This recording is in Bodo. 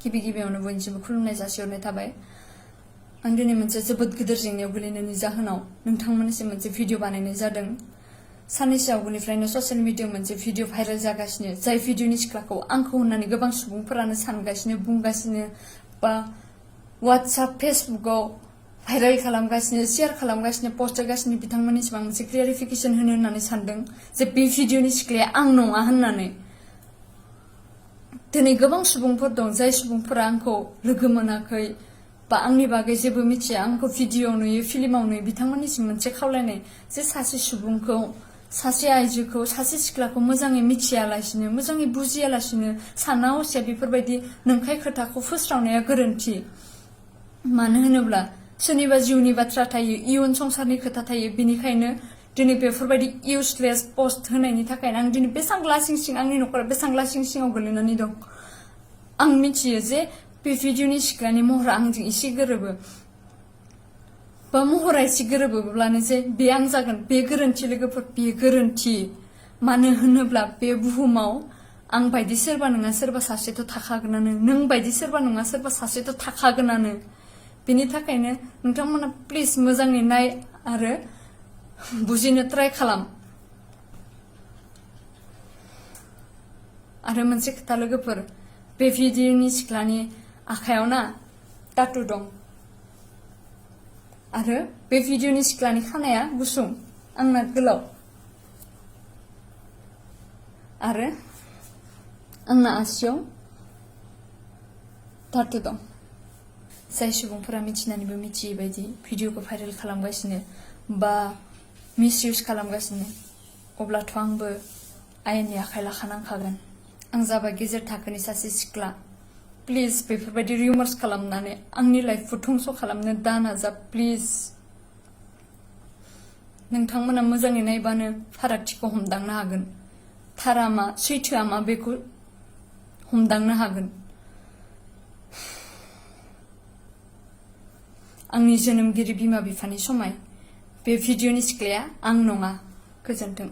गिबियावनो बयनिसिमबो खुलुमनाय जासिहरनाय थाबाय। आं दिनै मोनसे जोबोद गिदिर जेंनायाव गोलैनायनि जाहोनाव नोंथांमोननिसिम मोनसे भिडिअ बानायनाय जादों। साननैसो आवगोलनिफ्रायनो ससियेल मिडियायाव मोनसे भिडिअ भाइरेल जागासिनो, जाय भिडिअनि सिख्लाखौ आंखौ होननानै गोबां सुबुंफोरानो सानगासिनो, बुंगासिनो बा WhatsApp फेसबुकआव भाइरेल खालामगासिनो, शेयार खालामगासिनो, पस्ट होगासिनो। बिथांमोननिसिम आं मोनसे क्लियारिफिकेशन होनो होननानै सानदों जे बे भिडिअनि सिख्लाया आं नङा होननानै। दिनै गोबां सुबुंफोर दं जाय सुबुंफोरा आंखौ लोगो मोनाखै बा आंनि बागै जेबो मिथिया, आंखौ भिडिअ नुयो, फिल्माव नुयो। बिथांमोननिसिम मोनसे खावलायनाय जे सासे सुबुंखौ, सासे आइजोखौ, सासे सिख्लाखौ मोजाङै मिथियालासिनो, मोजाङै बुजियालासिनो, साना हसिया बेफोरबायदि नंखाय खोथाखौ फोस्रावनाया गोरोन्थि। मानो होनोब्ला सोरनिबा जिउनि बाथ्रा थायो, इयुन संसारनि खोथा थायो। बेनिखायनो दिनै बेफोरबायदि इउजलेस पस्ट होनायनि थाखायनो आं दिनै बेसां लासिं सिं, आंनि नखरा बेसां लासिं सिङाव गोलैनानै दं। आं मिथियो जे बे भिडिअनि सिख्लानि महरा आंजों एसे गोरोबो बा महरा एसे गोरोबोब्लानो जे बे आं जागोन, बे गोरोन्थि लोगोफोर, बे गोरोन्थि। मानो होनोब्ला बे बुहुमाव आं बायदि सोरबा नङा सोरबा सासेथ' थाखागोनानो, नों बायदि सोरबा नङा सोरबा सासेथ' थाखागोनानो। बेनि थाखायनो नोंथांमोना प्लिज मोजाङै नाय आरो बुजिनो ट्राइ खालाम। आरो मोनसे खोथा लोगोफोर, बे भिडिअनि सिख्लानि आखायाव ना टाटु दं आरो बे भिडिअनि सिख्लानि खानाया गुसुं, आंना गोलाव। आरो आंना आसियाव टाटु दं। जाय सुबुंफोरा मिथिनानैबो मिथियै बायदि भिडिअखौ भाइरेल खालामगासिनो बा मिसइउज खालामगासिनो, अब्लाथ' आंबो आयेननि आखाइ लाखानांखागोन। आं जाबाय गेजेर थाखोनि सासे सिख्ला। प्लिज बेफोरबायदि रिउमार्स खालामनानै आंनि लाइफखौ धंस' खालामनो दा नाजा प्लिज। नोंथांमोना मोजाङै नायबानो फारागथिखौ हमदांनो हागोन। थारा मा, सैथोआ मा बेखौ हमदांनो हागोन। आंनि जोनोमगिरि बिमा बिफानि समाय बे भिडिअनि सिख्लाया आं नङा। गोजोन्थों।